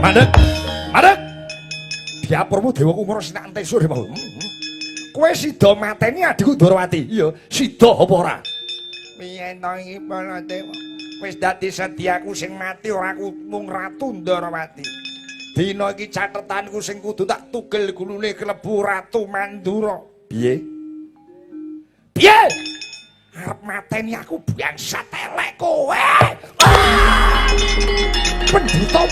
Mandek. Mandek. Diapurmu Dewa Kumara sinak entek sore mau. Kowe sida mateni adikku Ndorowati. Iya, sida apa ora? Piye to iki Baladewa? Wis dadi sediaku sing mati ora mung Ratu Ndorowati. Dina iki catetanku sing kudu tak tugel gulune klebu Ratu Mandura. Piye? Piye? Arep mateni aku bangsat elek kowe. Pendhita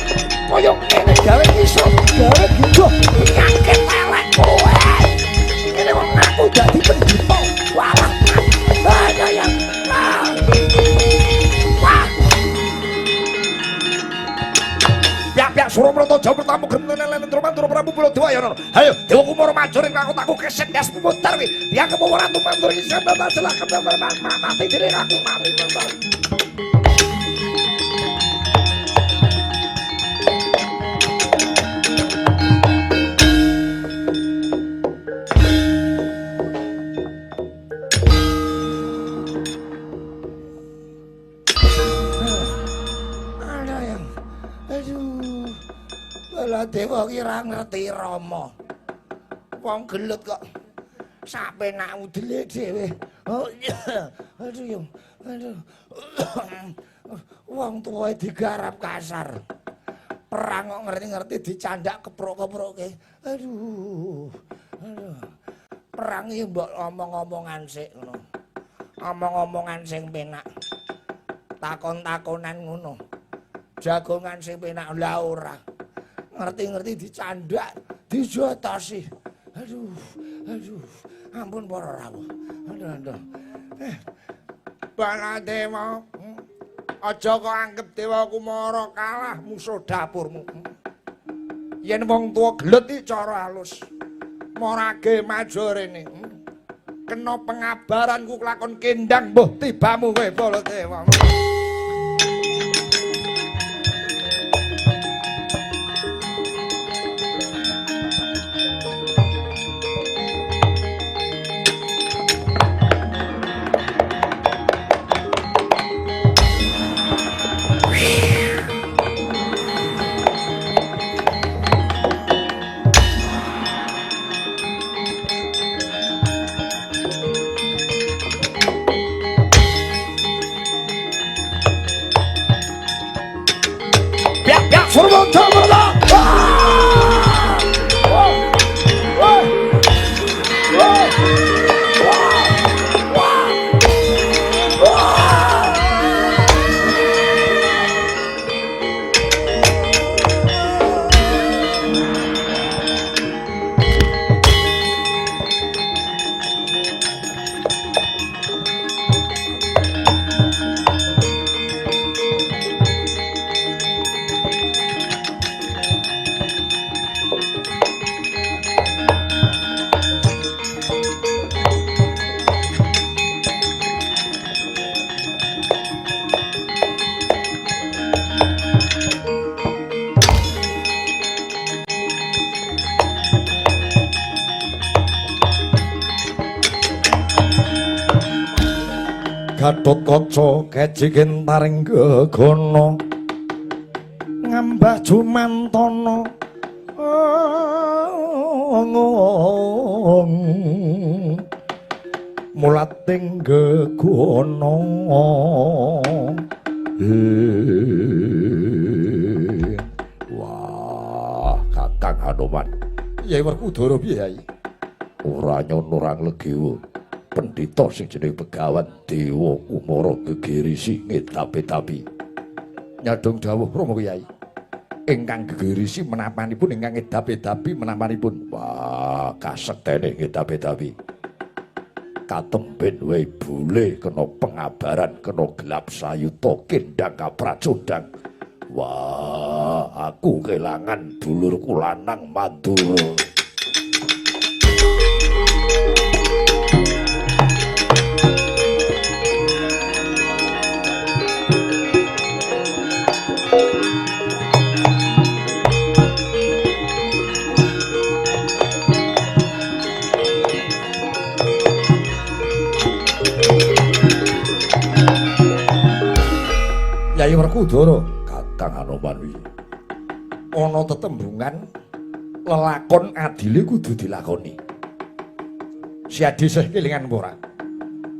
kaya ngene gawe iso gawe gigoh penyakit elek kowe. Ngene wong aku dadi pendhita. Walah. Ayo ya. Wah. Piak-piak Suramrata Jawa pertama gremeng lenen Mandura Prabu Baladewa ya. Ayo Dewa Kumara maju ring aku takku keset gas putar kuwi. Biak kepawa Ratu Mandura iki sampe tak celak mati dhewe aku mati. Baladewa ki ora ngerti Rama. Wong gelut kok sapenak udele dhewe. Oh iya. Aduh, aduh. Wong tuwa digarap kasar. Perang kok ngerti-ngerti dicandak keprok-keproke. Aduh. Aduh. Perang iki mbok omong-omongan sik ngono. Omong-omongan sing penak. Takon-takonan ngono. Jagongan sing penak lah ora. Ngerti-ngerti dicandak, dijotosi. Aduh, aduh. Ampun para rawuh. Aduh, aduh. Baladewa, aja kok anggep Dewa Kumara kalah musuh dapurmu. Yen wong tuwa gelut iki cara halus. Marage maju rene. Kena pengabaranku kelakon kendang mbuh tibamu kowe Baladewa. Gatotkaca kejigen taring gegana ngambah jumantana mulating gegana. Wah, Kakang Hanuman. Yai Werkudara piye, Yai? Ora nyono ora nglegewa. Pendhita sing jenenge Begawan Dewa Kumara gegerisi ngedapi-dapi. Nyadong dawuh Rama Kyai. Ingkang gegerisi menapanipun ingkang ngedapi-dapi menapanipun. Wah, kasektene ngedapi-dapi. Katemben wae bule kena pengabaran, kena gelap sayuta kendang kapracondang. Wah, aku kelangan dulurku lanang Mandura. Yai Werkudara, Kakang Hanoman wi. Ana tetembungan lelakon adile kudu dilakoni. Si Adi sih kelingan apa ora?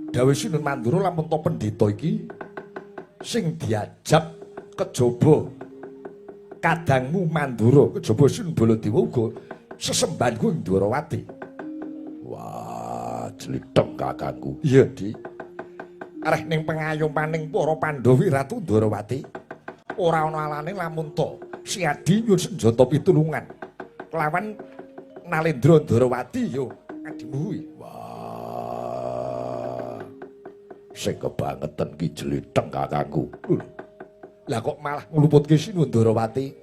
Dawuh Sinuhun Mandura lamun to pendhita iki sing diajab kejaba kadangmu Mandura, kejaba Sinuhun Baladewa uga sesembahanku ing Dwarawati. Wah, jlitheng kakangku. Iya, Di. Areh ning pengayomaning para Pandhawi Ratu Dwarawati ora ana alane lamun to si Adi nyuwun senjata pitulungan kelawan Nalendra Dwarawati yo adimu kuwi. Wah. Sing kebangetan ki jlitheng kakangku. Lah kok malah ngluputke Sinuhun Dwarawati?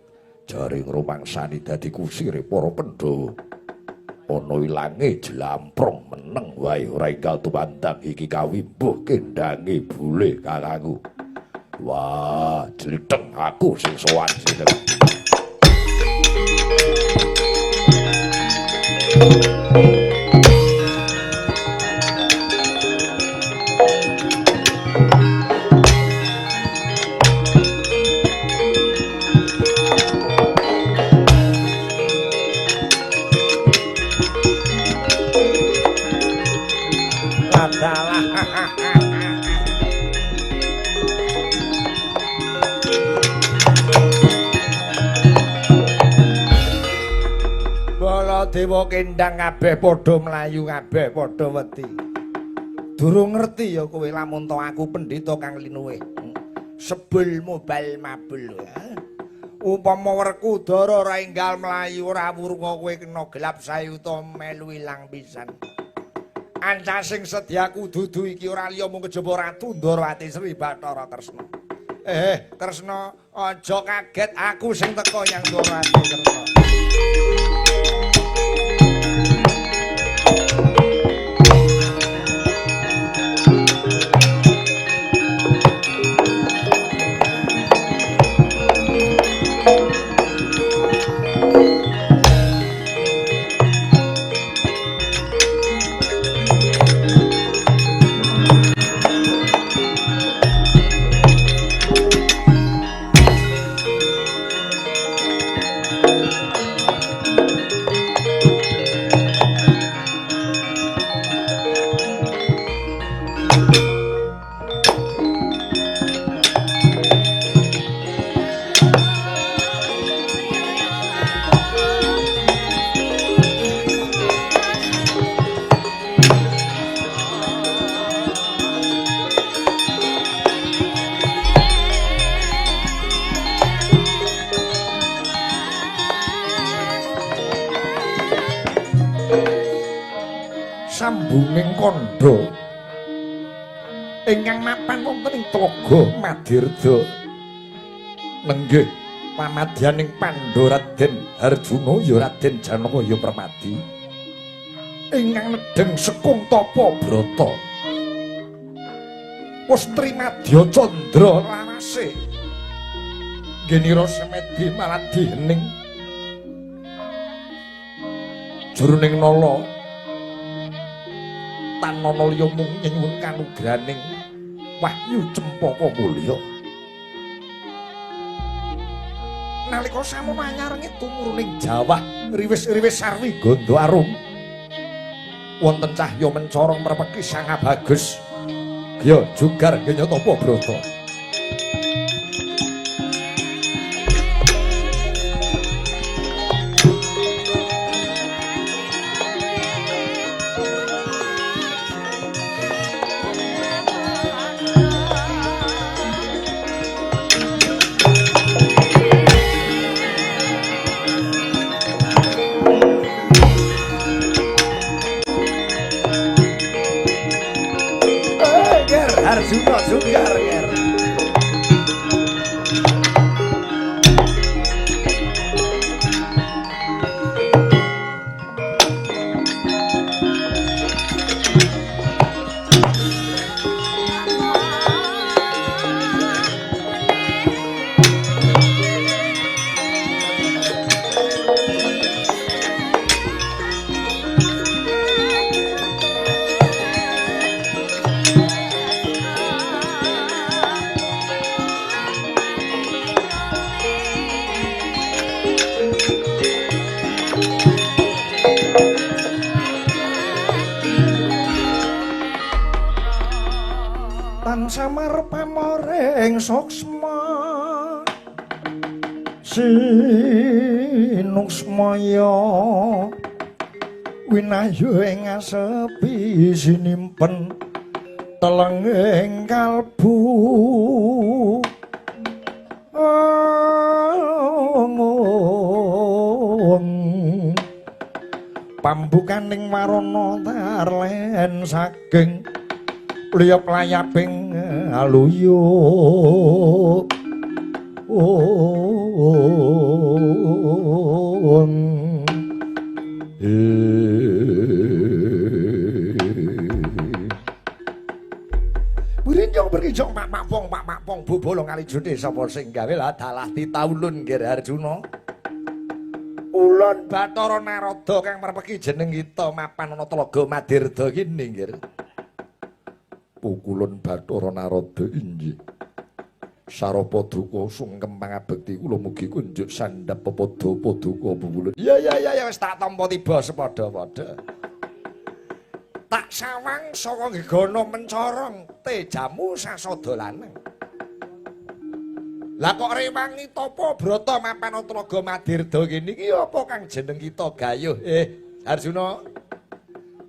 Jare ngrumangsani dadi kusire para Pandhawa. Ana ilange jlamprong meneng wae ora enggal tumandang iki kawimbuh kendange bule kakangku. Wah, jlitheng aku sing sowan sinten. Baladewa kendang kabeh padha mlayu kabeh padha wedi. Durung ngerti ya kowe lamun to aku pendhita kang linuwih. Sebul mobal mabul. Upama Werkudara ora enggal mlayu ora wurunga kowe kena gelap sayuta melu ilang pisan. Ancasing sedyaku dudu iki ora liya mung kejaba Ratu Ndorowati Sri Bathara Kresna. Kresna aja kaget aku sing teka nyang Ndorowati Kresna. Sambunging kandha ingkang mapan wonten ing Tlaga Madirda nenggih pamadyaning Pandha Raden Arjuna ya Raden Janaka ya Permadi ingkang nedheng sekung tapa brata wis trimadya candra lawase ngenira semedi maladi hening jroning nala tan ana liya mung nyuwun kanugrahaning Wahyu Cempaka Mulya. Nalika samono anyarengi tumuruning jawah riwis-riwis sarwi gandha arum wonten cahya mencorong mrepeki sang abagus gya jugar genya tapa brata. Arjuna Sugar. Sukma ring suksma sinuksmaya winayu ing asepi sinimpen teleng ing kalbu. Pambukaning warana tarlen saking liyap layaping aluyup. Burinjong berkinjong mak mak pong mak mak pong bobolo kali jone sapa sing gawe lah dalah titaulun Nggir Arjuna. Ulun Bathara Narada kang merpeki jeneng kita mapan ana tlaga Madirda kene nggir. Pukulun Bathara Narada inggih. Sarapa duka sungkem pangabekti kula mugi kunjuk sandhap pepadha paduka pukulun. Ya ya ya ya wis tak tampa tiba sepadha-padha. Tak sawang saka gegana mencorong tejamu sasada lanang. Lah kok rewangi tapa brata mapan tlaga Madirda kene iki apa kang jeneng kita gayuh? Arjuna.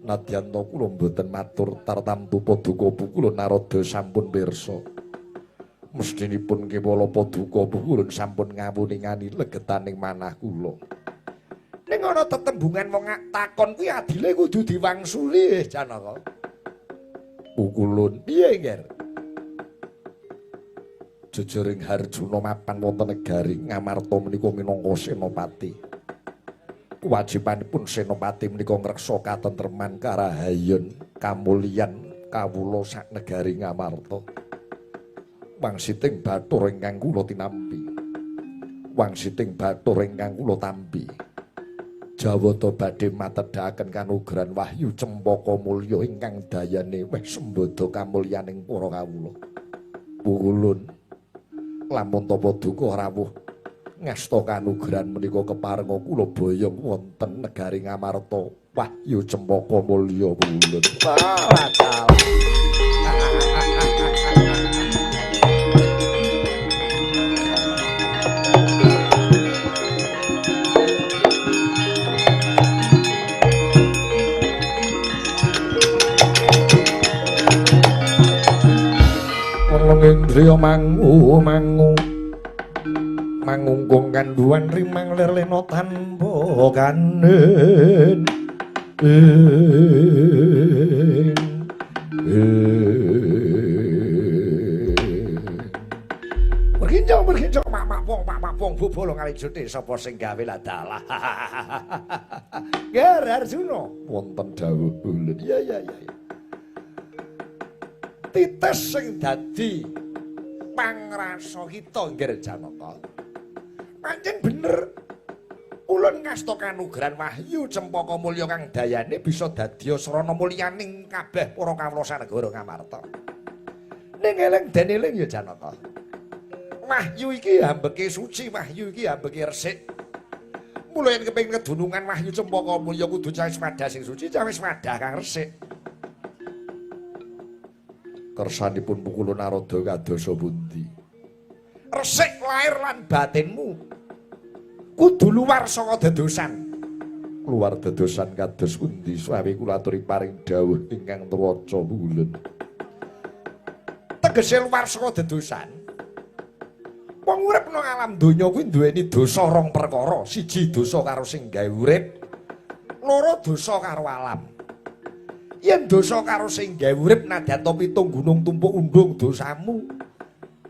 Nadyan ta kula mboten matur tartamtu paduka pukulun Narada sampun pirsa. Mestinipun kewala paduka pukulun sampun ngawuningani legetaning manah kula. Ning ana tetembungan wong takon kuwi adile kudu diwangsuli Janaka. Pukulun piye, Nger? Jejering Harjuna mapan wonten negari Ngamarta menika minangka senopati. Kewajibanipun senopati menika ngreksa katentreman, karahayon, kamulyan kawula sak negari Ngamarta. Wangsiting bathara ingkang kula tinampi. Wangsiting bathara ingkang kula tampi. Jawata badhe matedhakaken kanugrahan wahyu cempaka mulya ingkang dayane weh sembada kamulyaning para kawula. Pukulun lamun tapa duka rawuh ngasta kanugrahan menika keparenga kula boyong wonten negari Ngamarta wahyu cempaka mulya pukulun. Wah, Indriya mangu mangu mangungkung kandhuwan rimang lir lena tanpa kanen. Berkinjong berkinjong mak mak pong mak mak pong bobolo kali jute sapa sing gawe ladalah. Nger Arjuna wonten dawuh ulun. Ya ya ya. Tites sing dadi pangrasa kita Nggir Janaka. Pancen bener ulun ngasta kanugrahan wahyu cempaka mulya kang dayane bisa dadi srana mulyaning kabeh para kawula sanegara Ngamarta. Ning eling den eling ya Janaka. Wahyu iki ambeke suci, wahyu iki ambeke resik. Mula yen kepengin kedunungan wahyu cempaka mulya kudu cawis wadah sing suci, cawis wadah kang resik. Kersanipun pukulun Narada kadosa pundi? Resik lahir lan batinmu. Kudu luar saka dedosan. Luar dedosan kados pundi? Sawi kula aturi paring dawuh ingkang truwaca pukulun. Tegese luar saka dedosan. Wong urip nang alam donya kuwi duweni dosa rong perkara. Siji dosa karo sing gawe urip, loro dosa karo alam. Yen dosa karo sing gawe urip nadyan ta pitung gunung tumpuk undung dosamu.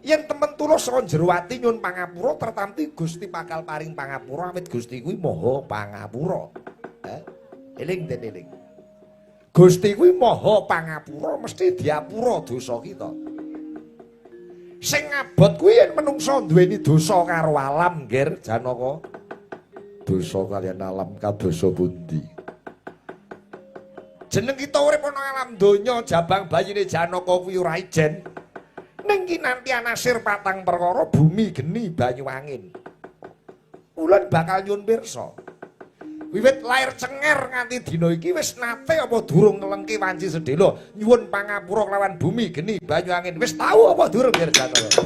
Yen temen tulus saka jero ati nyun pangapura tertampi Gusti bakal paring pangapura awit Gusti kuwi maha pangapura. Eling den eling. Gusti kuwi maha pangapura mesti diapura dosa kita. Sing abot kuwi yen menungsa duweni dosa karo alam, Nggir Janaka. Dosa kaliyan alam kadosa pundi? Jeneng kita urip ana alam donya jabang bayine Janaka kuwi ora ijen. Ning kinanti anasir patang perkara bumi geni banyu angin. Ulun bakal nyun pirsa. Wiwit lair cenger nganti dina iki wis nate apa durung ngelengke wanci sedhela nyuwun pangapura kelawan bumi geni banyu angin. Wis tau apa durung Ger Janaka?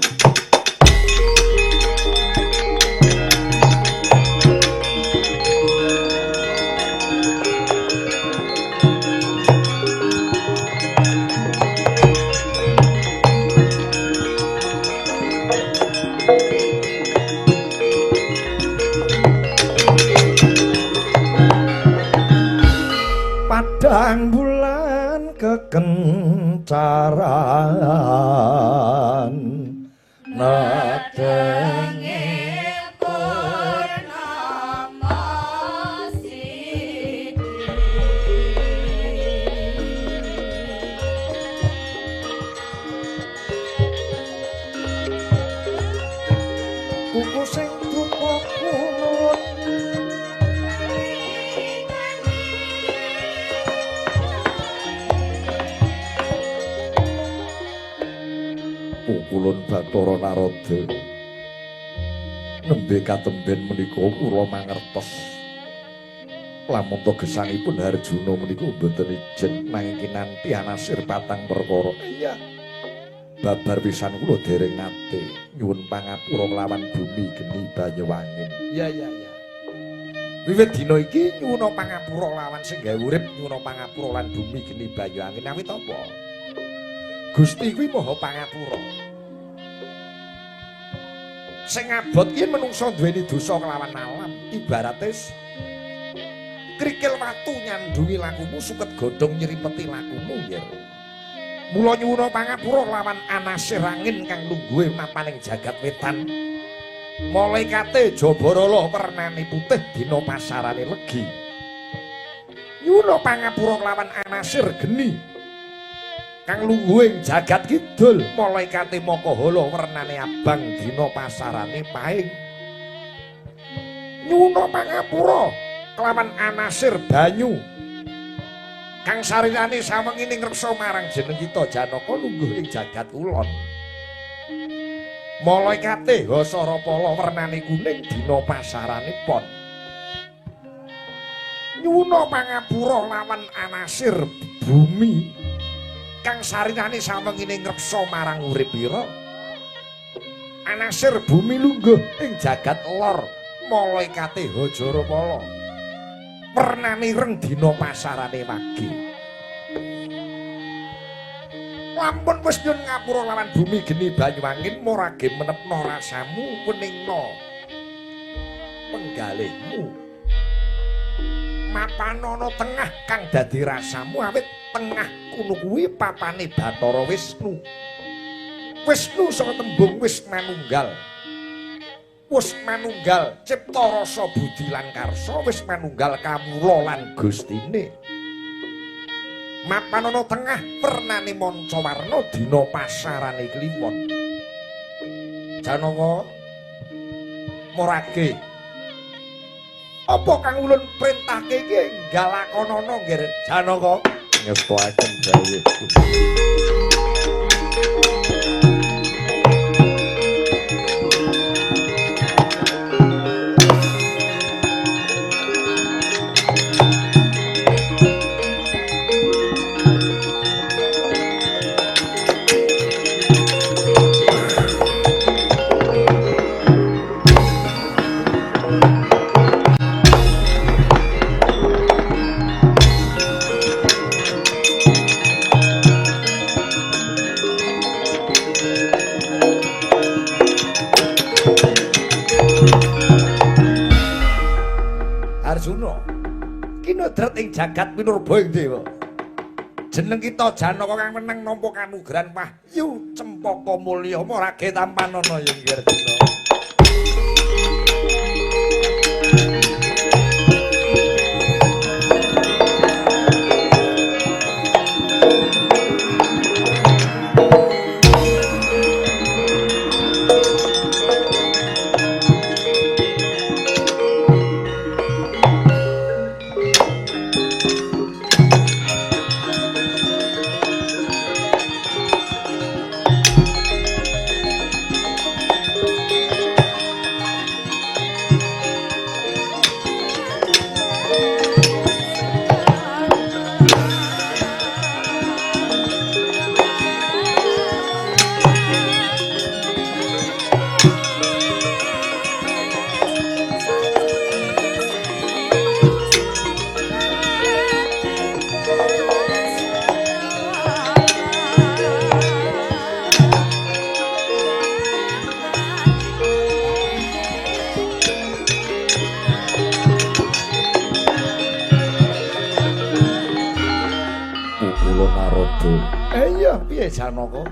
Padang bulan kekencaran nedenge purnama sidi. Kuku sing dupa kunut Pukulun Bathara Narada nembe katemben menika kula mangertos lamun to gesangipun Harjuna menika mboten ijen nanging kinanti anasir patang perkara. Iya, babar pisan kula dereng nate nyuwun pangapura kelawan bumi geni banyu angin. Iya iya iya. Wiwit dina iki nyuwun pangapura lawan sing gawe urip, nyuwun pangapura lan bumi geni banyu angin. Awit apa? Gusti kuwi maha pangapura. Sing abot ki menungsa duweni dosa kelawan alam, ibarate krikil watu nyandungi lakumu, suket godhong nyrimpeti lakumu nggih. Mula nyuwuna pangapura lawan anasir angin kang lungguhe mapaning jagat wetan. Malaikate Jabarala wernane putih dina pasarane legi. Nyuwuna pangapura lawan anasir geni kang lungguhing jagat kidul, malaikate Makahala wernane abang dina pasarane paing. Nyuwuna pangapura kelawan anasir banyu kang sarirane sawengi ngreksa marang jeneng kita Janaka lungguh ing jagat kulon. Malaikate Hasarapala wernane kuning dina pasarane pon. Nyuwuna pangapura lawan anasir bumi kang sarinane sawengine ngreksa marang urip ira. Anasir bumi lungguh ing jagat lor, malaikate Hajarapala wernane ireng dina pasarane wage. Lamun wis nyun ngapura lawan bumi geni banyu angin, morage menepno rasamu weningna penggalihmu. Mapanana tengah kang dadi rasamu, awit tengah kuno kuwi papane Bathara Wisnu. Wisnu saka tembung wis manunggal. Wis manunggal cipta rasa budi lan karsa, wis manunggal kawula lan gustine. Mapanana tengah wernane manca warna dina pasarane kliwon. Janaka morage apa kang ulun printahke iki enggal lakonana nggih Janaka? Ngestoaken dawuh. Arjuna kinodrat ing jagat pinurba ing dewa. Jeneng kita Janaka kang menang nampa kanugrahan wahyu cempaka mulya marage tampanana ya Arjuna. Narada. Iya, piye Janaka?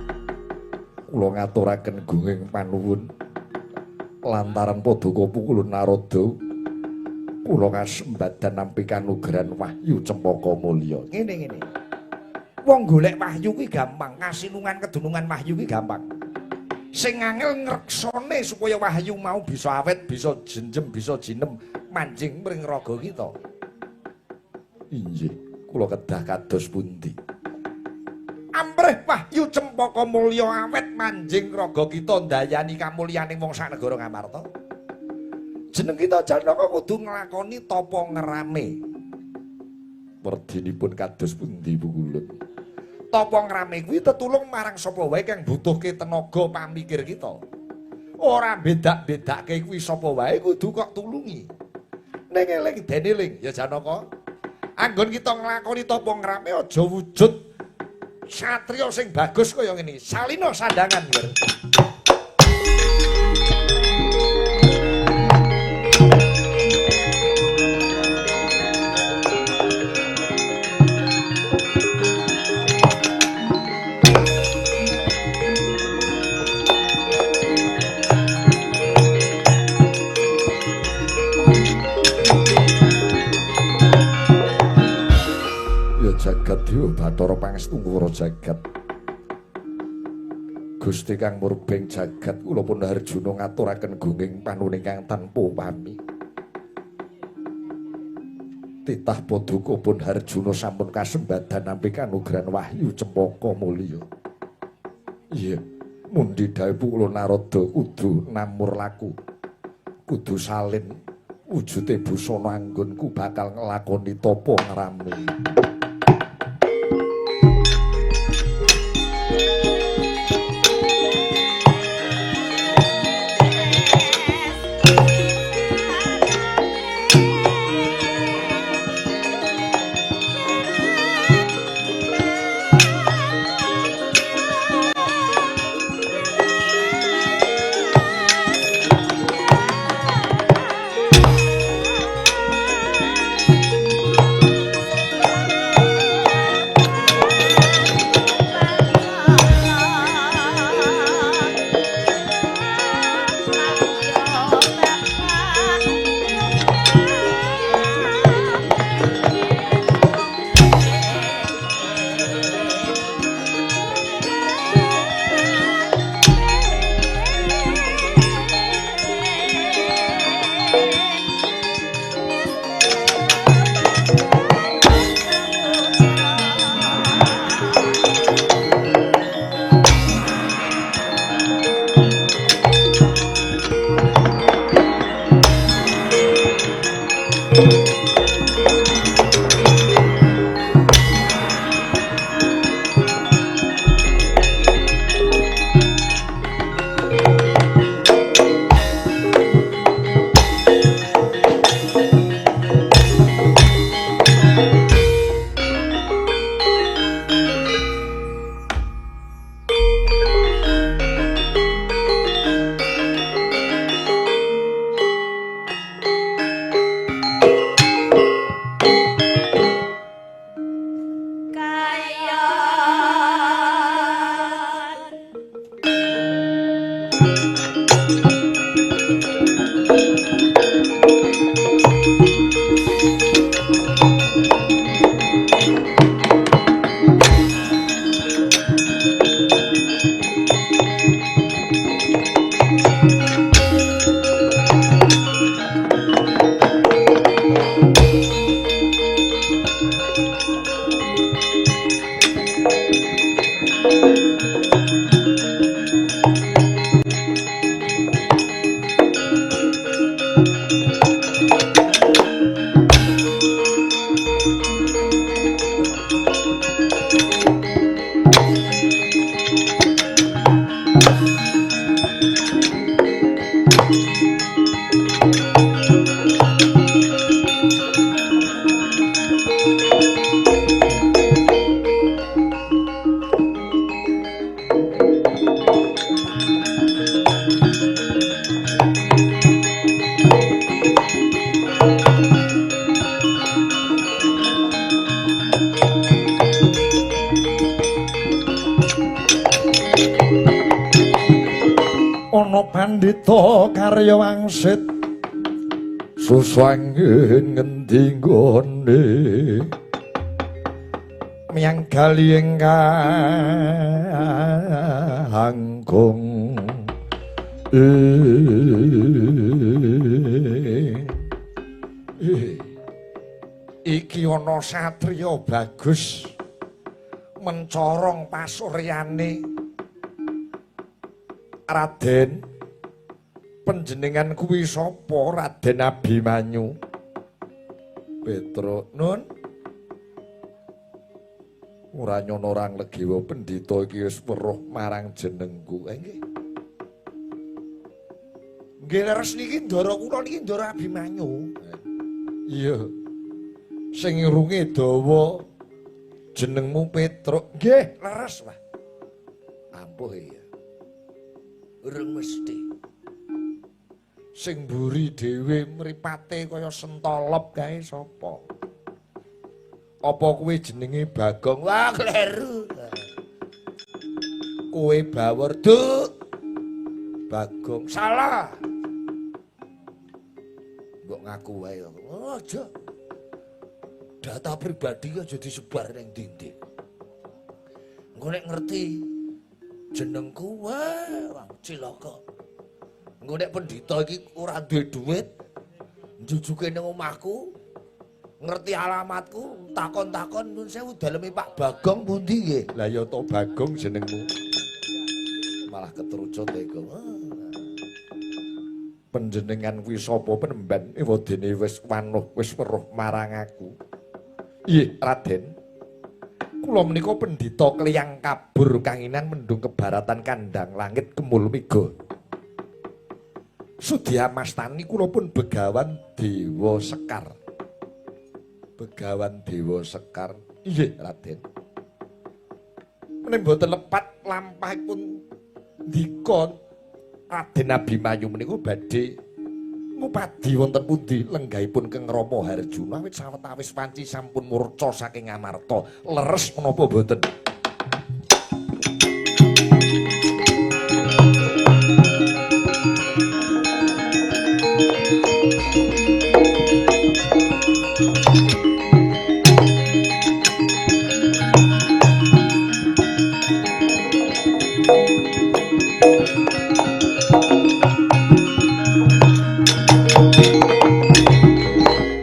Kula ngaturaken gunging panuwun lantaran paduka Pukulun Narada kula kasembadan nampi kanugrahan wahyu Cempaka Mulya. Ngene-ngene. Wong golek wahyu kuwi gampang, kasinungan kedunungan wahyu kuwi gampang. Sing angel ngreksane supaya wahyu mau bisa awet, bisa jenjem, bisa jinem manjing mring raga kita. Inggih, kula kedah kados pundi? Amrih wahyu Cempaka Mulya awet manjing raga kita ndayani kamulyaning wong sak negara Ngamarta. Jeneng kita Janaka kudu nglakoni tapa ngerame. Werdinipun kados pundi Pukulun? Tapa ngrame kuwi tetulung marang sapa wae kang butuhke tenaga pamikir kita. Ora bedak-bedake kuwi sapa wae kudu kok tulungi. Ning eling dene eling ya Janaka. Anggon kita nglakoni tapa ngrame aja wujud satriya sing bagus kaya ngene. Salina sandangan nger. Jagat dewa Bathara Pangestu jagat. Gusti kang murbeng jagat kula pun Harjuna ngaturaken gunging panuwun ingkang tanpa upami. Titah paduka pun Harjuna sampun kasembadan nampi kanugrahan wahyu Cempaka Mulya. Iya, mundi dawuh kula Narada kudu namur laku. Kudu salin wujude busana anggonku bakal nglakoni tapa ngrame. Ana pandhita karya wangsit susangin ngendi nggone miyang gali ingkang agung. Iki ana satriya bagus mencorong pasuryane. Raden, panjenengan kuwi sapa? Raden Abimanyu. Petruk, nun. Ora nyono orang legiwa pendhita iki wis weruh marang jenengku. Nggih. Nggih leres niki ndara kula niki ndara Abimanyu. Iya. Sing irunge dawa jenengmu Petruk. Nggih, leres, Pak. Ampuh iya. Urung mesti. Sing mburi dhewe mripate kaya sentolop kae sapa? Apa kowe jenenge Bagong? Wah, kleru. Kowe Bawor, Duk. Bagong salah. Mbok ngaku wae. Oh, aja. Data pribadi aja disebar ning ndi-ndi. Engko nek ngerti jenengku, wah, cilaka. Engko nek pendhita iki ora duwe dhuwit, njujuke ning omahku, ngerti alamatku, takon-takon nun sewu daleme Pak Bagong pundi nggih? Lah ya to Bagong jenengmu. Malah ketrucut iku. Panjenengan kuwi sapa penemban? Ewadene wis wanuh, wis weruh marang aku. Iya, Raden. Kula menika pendhita kliyang kabur kanginan mendung kebaratan kandang langit kemul miga. Sudi amastani kula pun Begawan Dewa Sekar. Begawan Dewa Sekar. Iya, Raden. Menawi mboten lepat lampahipun ndika Raden Abimanyu menika badhe ngupadi wonten pundi lenggahipun Kang Rama Harjuna awit sawetawis wanci sampun murca saking Amarta. Leres menapa mboten?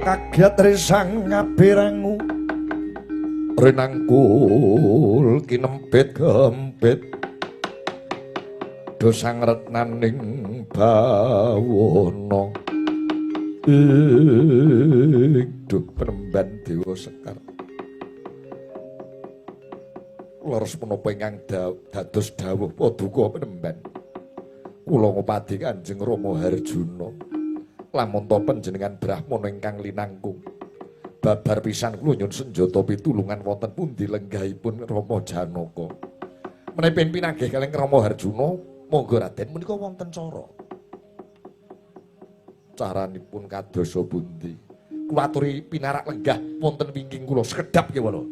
Kaget risang kabirangu rinangkul kinempit gempit dosang retnaning bawana ing duh penemban Dewa Sekar. Leres menapa ingkang dados dawuh paduka penemban? Kula ngupadi Kanjeng Rama Harjuna. Lamun ta panjenengan brahmana ingkang linangkung babar pisan kula nyuwun senjata pitulungan wonten pundi lenggahipun Rama Janaka. Menawi pinanggih kaliyan Rama Harjuna, monggo Raden menika wonten cara. Caranipun kadosa pundi? Kula aturi pinarak lenggah wonten wingking kula sekedhap kewala.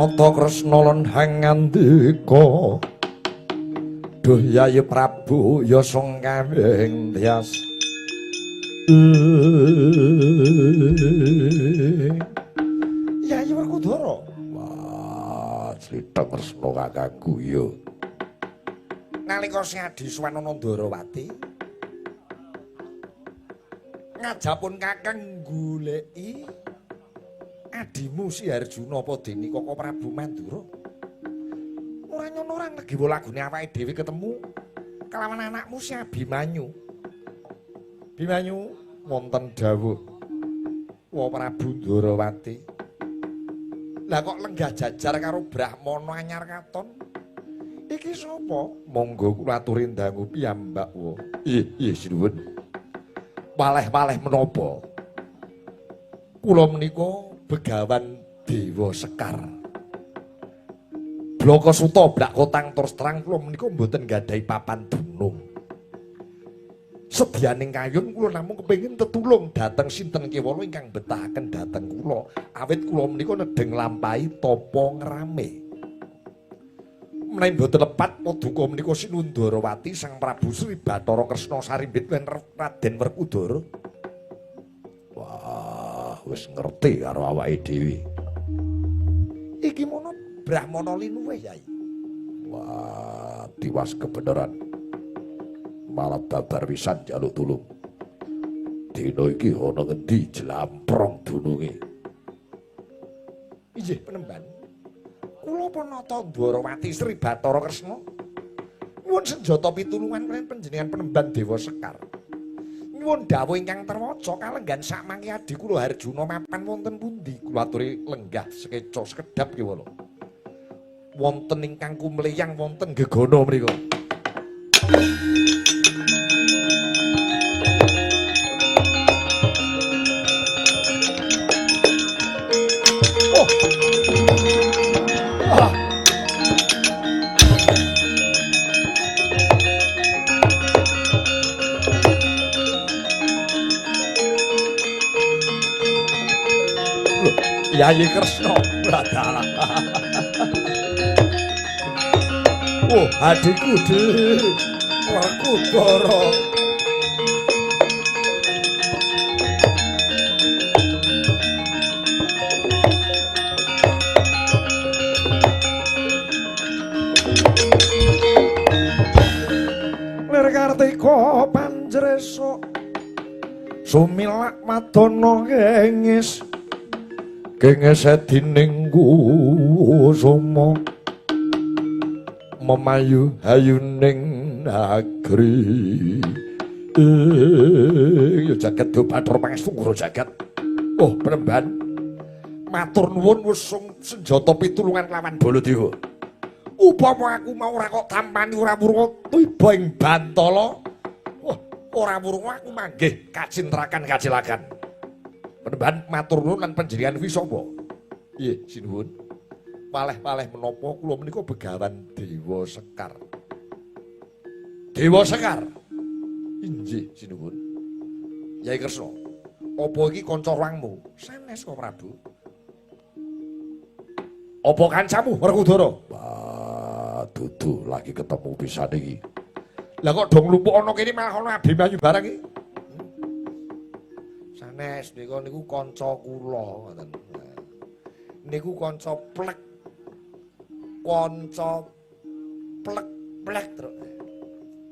Nata Kresna lan hangandika. Duh Yayi Prabu ya sungkawing tias. Yayi Werkudara. Wah, crita Kresna kakangku ya. Nalika sing adi suwan ana Ndarawati ngajapun kakang goleki adimu si Arjuna apa dene Kaka Prabu Mandura. Ora nyono ora negiwa lagune awake dhewe ketemu kelawan anakmu si Abimanyu. Abimanyu wonten dawuh wa Prabu Ndarawati. Lah kok lenggah jajar karo Brahmana anyar katon? Iki sapa? Monggo kula aturi ndangu piyambak wa. Ih, ih sinuwun. Waleh-waleh menapa? Kula menika Begawan Dewa Sekar. Blaka Suta blak kotang terus terang kula menika mboten nggadahi papan dunung. Sedyaning kayun kula namung kepengin tetulung dhateng sinten kewala ingkang betahaken dhateng kula. Awit kula menika nedheng lampahi tapa ngrame. Menawi mboten lepat paduka menika Sinundarawati Sang Prabu Sri Bathara Kresna sarimbit lan Raden Werkudara. Wah, wis ngerti karo awake dhewe. Iki mono Brahmana linuwih, Yai. Wah, tiwas kebenaran. Malah babar pisan njaluk tulung. Dina iki ana ngendi jlamprong dununge? Inggih, penemban. Kula panata Ndwarawati Sri Bathara Kresna. Nyuwun senjata pitulungan kaliyan panjenengan penemban Dewa Sekar. Nyuwun dawuh ingkang terwaca kalenggan sakmangke adi kula Arjuna mapan wonten pundi? Kula aturi lenggah sekeca sekedhap kewala. Wonten ingkang kumleyang wonten gegana mriku. Oh. Ah. Loh, Yayi Kresna bradalah. Oh, adikku Dik Werkudara. Lir Kartika panjreso sumilak madana gengis Gengis edining kusuma memayu hayuning nagri. Ya jagat Bathara Pangestu Ngoro jagat. Oh, penemban. Matur nuwun wusung senjata pitulungan kelawan Baladewa. Upama aku mau ora kok tampani ora wurung tiba ing Bantala. Wah, ora wurung aku manggih kacintrakan kacilakan. Penemban matur nuwun lan panjenengan kuwi sapa? Nggih, sinuwun. Paleh-paleh menapa kula menika Begawan Dewa Sekar. Dewa Sekar. Inggih, sinuwun. Yai Kresna, apa iki kanca ruangmu? Sanes kok Prabu. Apa kancamu Werkudara? Wah, dudu lagi ketemu pisan iki. Lah kok do nglumpuk ana kene malah ana Abimanyu barang iki. Sanes nika niku kanca kula ngoten. Niku kanca plek. Kanca plek plek truk.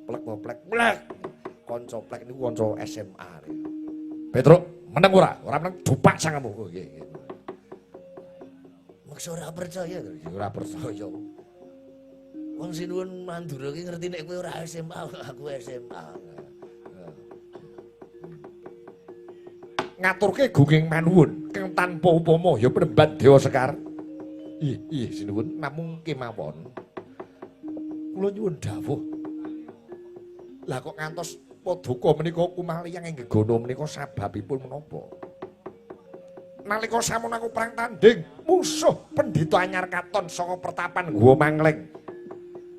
Plek apa plek plek. Kanca plek niku kanca SMA niku. Petruk, meneng ora? Ora meneng dupak sangamu. Oh, nggih, nggih. Maksa ora percaya to? Ora percaya. Wong sinuwun Mandura ki ngerti nek kowe ora SMA, aku SMA. Ngaturke gunging manuwun kang tanpa upama ya penemban Dewa Sekar. Ih, ih sinuwun namung kemawon. Kula nyuwun dawuh. Lah kok ngantos paduka menika kumaliyang ing gegana menika sababipun menapa? Nalika sampun aku perang tanding, musuh pendhita anyar katon saka pertapan Gua Mangleng.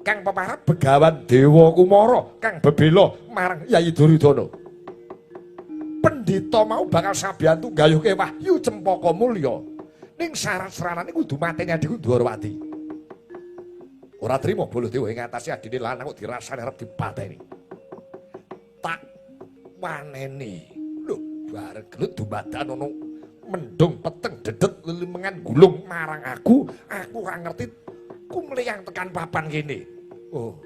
Kang peparab Begawan Dewa Kumara kang bebela marang Yayi Duryudana. Pendhita mau bakal sabiyantu nggayuhke wahyu Cempaka Mulya. Ning syarat sranane kudu mateni adhiku Dwarawati. Ora trima Baladewa ing atase adine lanang kok dirasani arep dipateni. Tak waneni. Lho, bareng gelut dumadakan ana mendung peteng dedet lelimengan gulung marang aku, aku ora ngerti kumliyang tekan papan kene. Oh.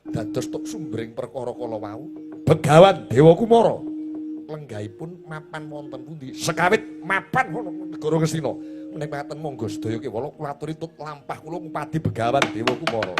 Dados tok sumbering perkara kala wau, Begawan Dewa Kumara lenggahipun mapan wonten pundi? Sekawit mapan wonten negara Ngastina. Menika monggo sedaya kewala kula aturi tut lampah kula ngupadi Begawan Dewa Kumara.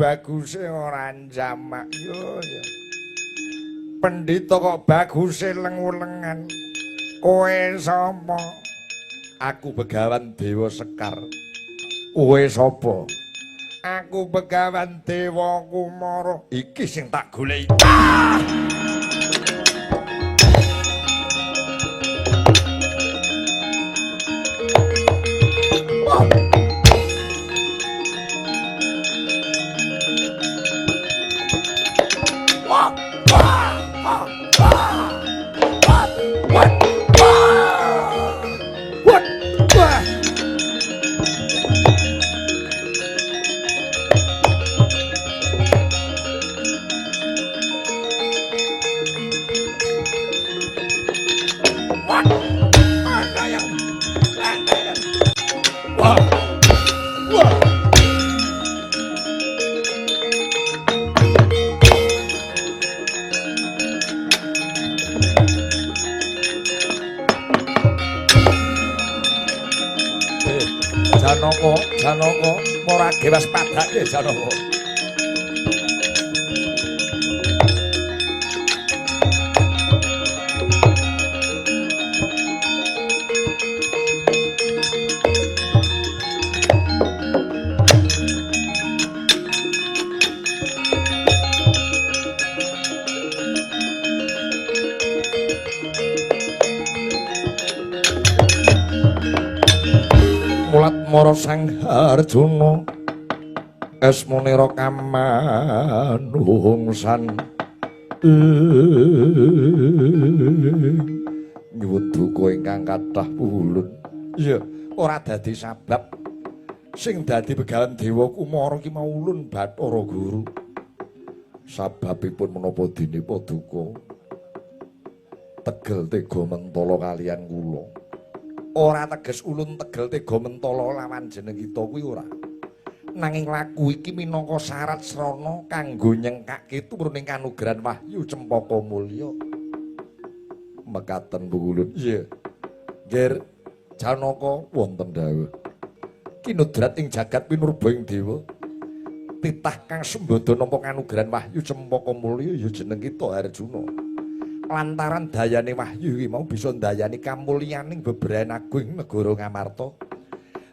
Baguse ora njamak yo yo. Pendhita kok baguse lengu-lengan. Kowe sapa? Aku Begawan Dewa Sekar. Kowe sapa? Aku Begawan Dewa Kumara. Iki sing tak goleki. Ah! Janaka, Janaka, ora gewas padake Janaka. Mulat mara Sang Arjuna esmunira kamanungsan nyuwun duka ingkang kathah pulun. Iya, ora dadi sabab sing dadi Begawan Dewa Kumara ki mau ulun Bathara Guru. Sababipun menapa dene paduka tegel tega mentala kaliyan kula. Ora teges ulun tegel tega mentala lawan jeneng kita kuwi ora. Nanging laku iki minangka syarat srana kanggo nyengkake tumruning kanugrahan wahyu Cempaka Mulya. Mekaten Ulun. Iya. Nggih, Janaka wonten dawuh. Kinudrat ing jagat pinurba ing dewa. Titah kang sembada nampa kanugrahan wahyu Cempaka Mulya ya jeneng kita Arjuna. Lantaran dayane wahyu iki mau bisa ndayani kamulyaning bebrayan agung negara Ngamarta.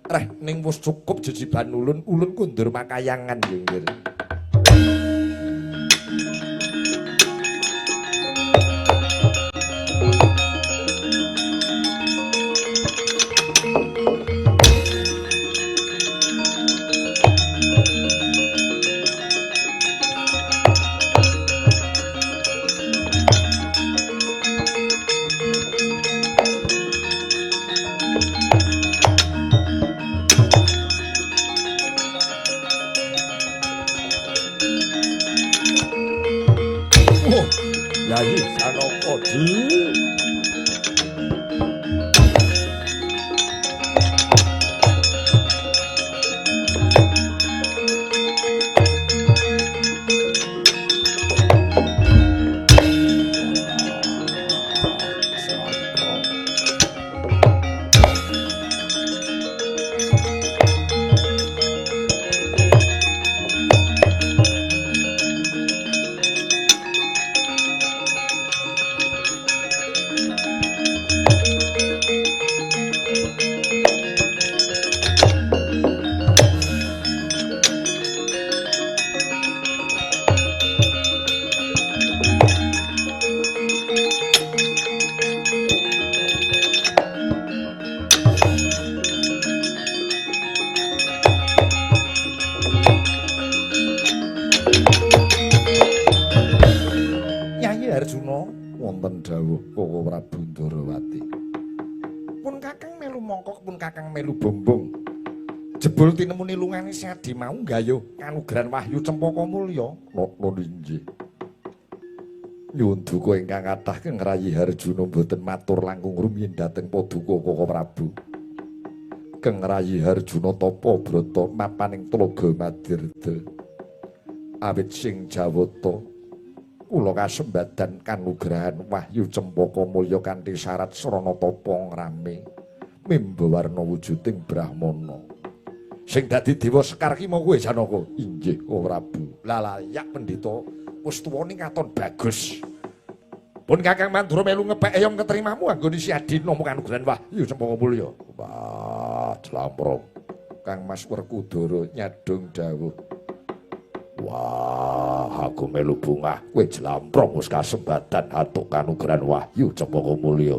Reh ning wis cukup jejiban ulun, ulun kundur makayangan ya nggih. Di. Wonten dawuh Koko Prabu Ndorowati. Pun kakang melu mongkok, pun kakang melu bombong. Jebul tinemuni lungane Sadi mau nggayuh kanugrahan Wahyu Cempaka Mulya. Nokno inggih. Nyuwun duka ingkang kathah Kang Rayi Harjuna mboten matur langkung rumiyin dhateng paduka Koko Prabu. Kang Rayi Harjuna tapa brata mapaning tlaga Madirda. Awit sing jawata kula kasembadan kanugrahan Wahyu Cempaka Mulya kanthi syarat srana tapa ngrame mimba warna wujuding Brahmana. Sing dadi dewa Sekar ki mau kowe Janaka. Inggih, Koko Prabu. Lah layak pendhita wis tuwa ning katon bagus. Pun Kakang Mandura melu ngepek eyom ketrimamu anggone si Adi nampa kanugrahan Wahyu Cempaka Mulya. Wah, jlamprong. Kang Mas Werkudara nyadong dawuh. Wah, aku melu bungah kowe jlamprong wis kasembadan atuk kanugrahan Wahyu Cempaka Mulya.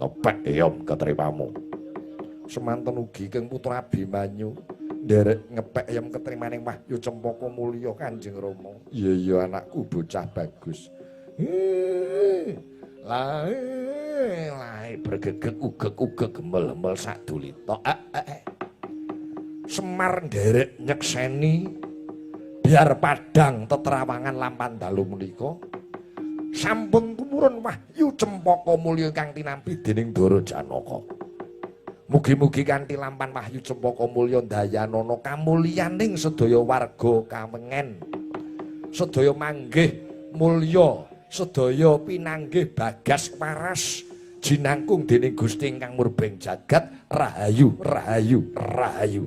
Ngepek eyom ketrimamu. Semanten ugi Kang Putra Abimanyu nderek ngepek eyom ketrimaning Wahyu Cempaka Mulya Kanjeng Rama. Iya iya anakku bocah bagus. Lae lae bergegek ugek-ugek gemel-gemel sadulita. Semar nderek nyekseni biar padang tetrawangan lampan dalu menika sampun tumurun Wahyu Cempaka Mulya ingkang tinampi dening Ndara Janaka. Mugi-mugi kanthi lampan Wahyu Cempaka Mulya ndayanana kamulyaning sedaya warga Kawengen. Sedaya manggih mulya, sedaya pinanggih bagas waras jinangkung dening Gusti ingkang murbeng jagat. Rahayu, rahayu, rahayu.